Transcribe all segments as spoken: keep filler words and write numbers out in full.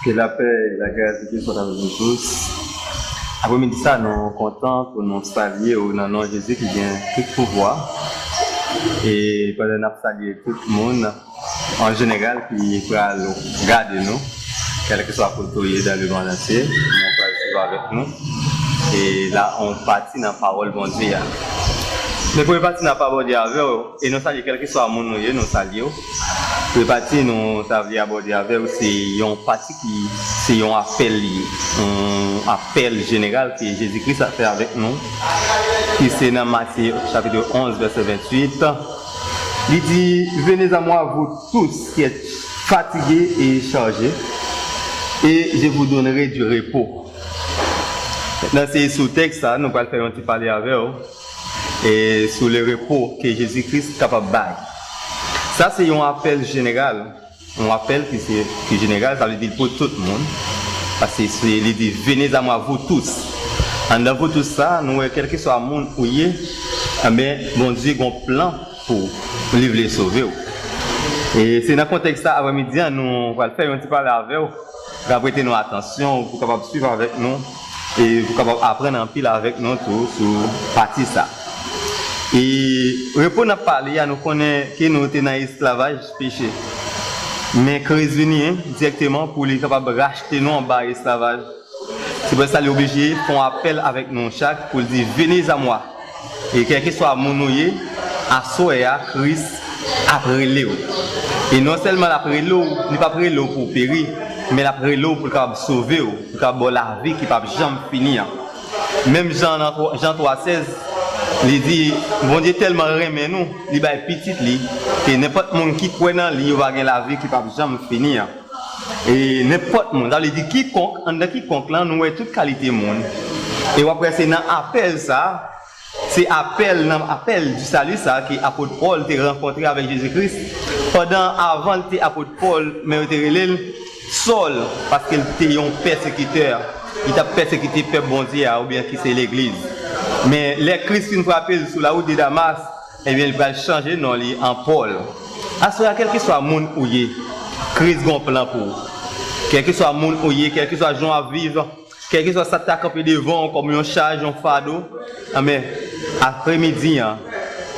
Que la paix et la grâce de Dieu soient avec nous tous. Aprèmidi sa, nou kontan pou nou salye w nan non Jezi ki gen tout pouvwa. E pandan n ap salye tout moun, an jeneral, ki pral gade nou, kèlkeswa kote w ye dans le monde entier, nou pral swiv avèk nou. E la, on pati nan pawòl Bondye a. Men premye pati nan pawòl Bondye avè w, e nou salye kèlkeswa moun nou ye, nou salye w. Premye pati nou ta vle abòde avè w, se yon pati ki se yon apèl li ye. Yon apèl jeneral ke Jezi Kris ap fè avèk nou, ki se nan Matye chapit onz, vèsè venntuit. Li di, Venez à moi, vous tous qui êtes fatigués et chargés, et je vous donnerai du repos. Nan se sou tèks sa, nou pral fè yon ti pale avè w, e sou le repo ke Jezi Kris kapab bay. Sa se yon apèl jeneral, yon apèl ki se, ki jeneral, sa vle di l pou tout moun. Paske se, li di, Venez à moi, vous tous. Anndan vous tous sa, nou wè kèlkeswa moun ou ye, enben, Bondye gon plan pou ou, li vle sove w. E se nan kontèks sa, aprèmidi an, nou pral fè yon ti pale avè w, k ap rete nou atansyon, pou kapab swiv avèk nou, e pou kapab aprann anpil avèk nou tou sou pati sa. E repo n ap pale a, nou konnen ke nou te nan esklavaj peche. Men Kris vini, en, dirèkteman pou li kapab rachte nou anba esklavaj. Se pou sa li oblije fè yon apèl avèk nou chak pou l di, Venez à moi. E kèlkeswa moun ou ye, aswè a, Kris ap rele w. E non sèlman l ap rele w, li p ap rele w pou w peri, men l ap rele w pou l kapab sove w, pou l kapab ba w lavi ki p ap janm fini an. Menm jan nan twa, Jan twa sèz, li di, Bondye tèlman renmen nou, li bay pitit li, ke nenpòt moun ki kwè nan li, yo va gen lavi ki p ap janm fini an. E nenpòt moun, sa vle di kikonk, anndan kikonk lan, nou wè tout kalite moun. E w ap wè se nan apèl sa, se apèl, nan apèl di sali sa ke apot Pòl te rankontre avèk Jezi Kris. Pandan, avan l te apot Pòl, men yo te rele l Sòl, paske l te yon pèsekitè. Li t ap pèsekite pèp Bondye a, oubyen ki se legliz. Men lè Kris fin frape l sou lawout de Damas, ebyen, li pral chanje non li an Pòl. Aswè a, kèlkeswa moun ou ye, Kris gon plan pou ou. Kèlkeswa moun ou ye, kèlkeswa jan w ap viv, kèlkeswa sa k ta kanpe devan w kòm yon chaj, yon fado, anben, aprèmidi an,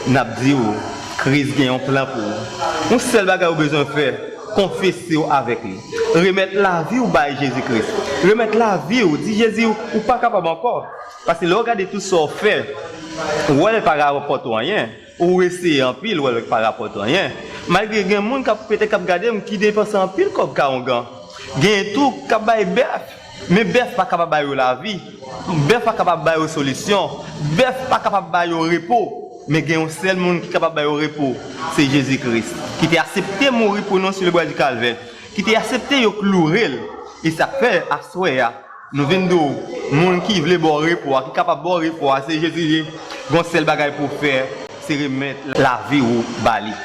n ap di w, Kris gen yon plan pou ou. Yon sèl bagay ou bezwen fè, konfese w avèk li. Remèt lavi w bay Jezi Kris. Remèt lavi w, di Jezi, ou pa kapab ankò. Paske lè w gade tout sa w fè, ou wè l pa rapòte w anyen. Ou eseye anpil, ou wè l pa rapòte w anyen. Malgre gen moun k ap, petèt k ap gade m, ki depanse anpil kòb ka ongan. Gen tou k ap bay bèf, men bèf pa kapab ba yo lavi. Bèf pa kapab ba yo solisyon. Bèf pa kapab ba yo repo. Men gen yon sèl moun ki kapab ba yo repo, se Jezi Kris, ki te aksepte mouri pou nou sou le bwa di Kalvè, ki te aksepte yo kloure l. E sa k fè, aswè a, nou vin di w, moun ki vle ba w repo a, ki kapab ba w repo a, se Jezi li ye. Gon sèl bagay pou w fè, se remèt lavi w ba li.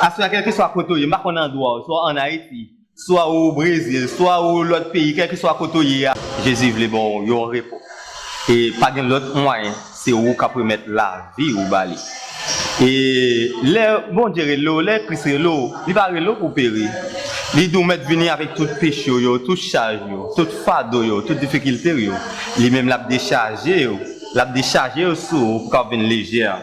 Aswè a, kèlkeswa kote w ye, m pa konn andwa w, swa ann Ayiti, swa ou Brezil, swa ou lòt peyi, kèlkeswa kote w ye a, Jezi vle ba w yon repo. E pa gen lòt mwayen, se ou k ap remèt lavi w ba li. E lè Bondye rele w, lè Kris rele w, li pa rele w pou w peri. Li di w mèt vini avèk tout peche w yo, tout chaj yo, tout fado yo, tout difikilte w yo. Li menm l ap dechaje yo, l ap dechaje yo sou ou pou w kapab vin lejè.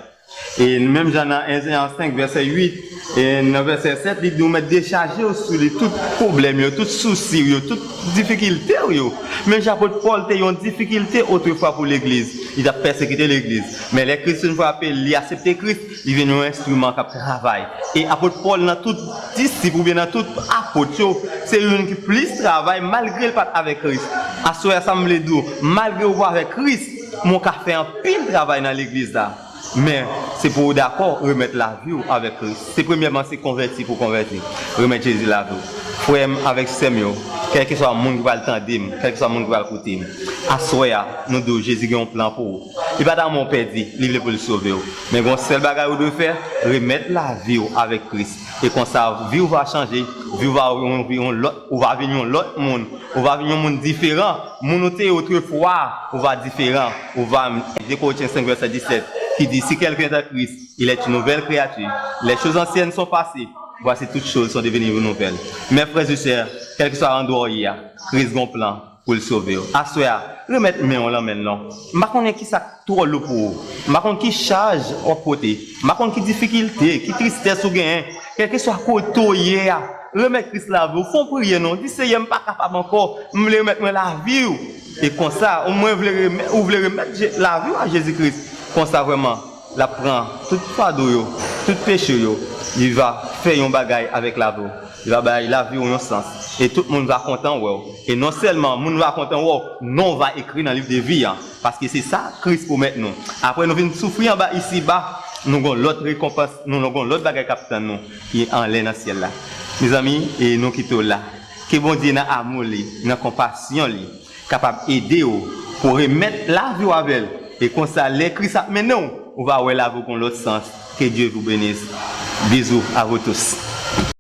E menm jan nan Efezyans senk, vèsè uit, e nan vèsè sèt, li di w mèt dechaje w sou li tout pwoblèm yo, tout sousi w yo, tout difikilte w yo. Menm jan apot Pòl te yon difikilte otrefwa pou legliz, li t ap pèsekite legliz. Men lè Kris fin frape l, li aksepte Kris, li vin yon enstriman k ap travay. E apot Pòl nan tout disip oubyen nan tout apot yo, se youn ki plis travay malgre l pa t avèk Kris. Aswè a, sa m vle di w, malgre w pa avèk Kris, men w ka fè anpil travay nan legliz la. Men, se pou w dakò remèt lavi w avèk Kris. Se premyèman, se konvèti pou w konvèti. Remèt Jezi lavi w. Frè m avèk sè m yo, kèlkeswa moun ki pral tande m, kèlkeswa moun ki pral koute m, aswè a, nou di w Jezi gen yon plan pou ou. Li pa ta renmen w pèdi, li vle pou l sove w. Men gon sèl bagay ou dwe fè, remèt lavi w avèk Kris. E konsa, vi w va chanje, vi w va yon, yon lòt, ou va vin yon lòt moun, ou va vin yon moun diferan. Moun ou te ye otrefwa, ou va diferan, ou va, de Korentyen senk vèsè disèt, ki di, Si quelqu'un est en Christ, il est une nouvelle créature. Les choses anciennes sont passées, Voici toutes choses sont devenues nouvelles. Mes frères et sœurs, kèlkeswa andwa w ye a, Kris gon plan pou l sove w. Aswè a, remèt men w lan men l non. M pa konnen kisa k twò lou pou ou. M pa konn ki chaj w ap pote. M pa konn ki difikilte, ki tristès ou genyen. Kèlkeswa kote w ye a, remèt Kris lavi w. Fè yon priyè non. Di, Seyè, m pa kapab ankò. M vle remèt mwen lavi w. E konsa, ou mwen vle remèt, ou vle remèt Je- lavi w a Jezi Kris. Konsa vrèman, l ap pran tout fado yo, tout peche yo. Li va fè yon bagay avèk lavi w. Li va bay lavi w yon sans. E tout moun va kontan wè w. E non sèlman moun va kontan wè w, non w va ekri nan liv de vi an. Paske se sa Kris pwomèt nou. Apre nou vin soufri anba isiba, nou gon lòt rekonpans, nou gon lòt bagay k ap tann nou, ki anlè nan syèl la. Mezanmi, e nou kite w la. Ke Bondye nan amou li, nan konpasyon li, kapab ede w pou remèt lavi w avè l. E konsa, lè Kris ap mennen w, ou va wè lavi w gon lòt sans. Que Dieu vous bénisse. Bisous à vous tous.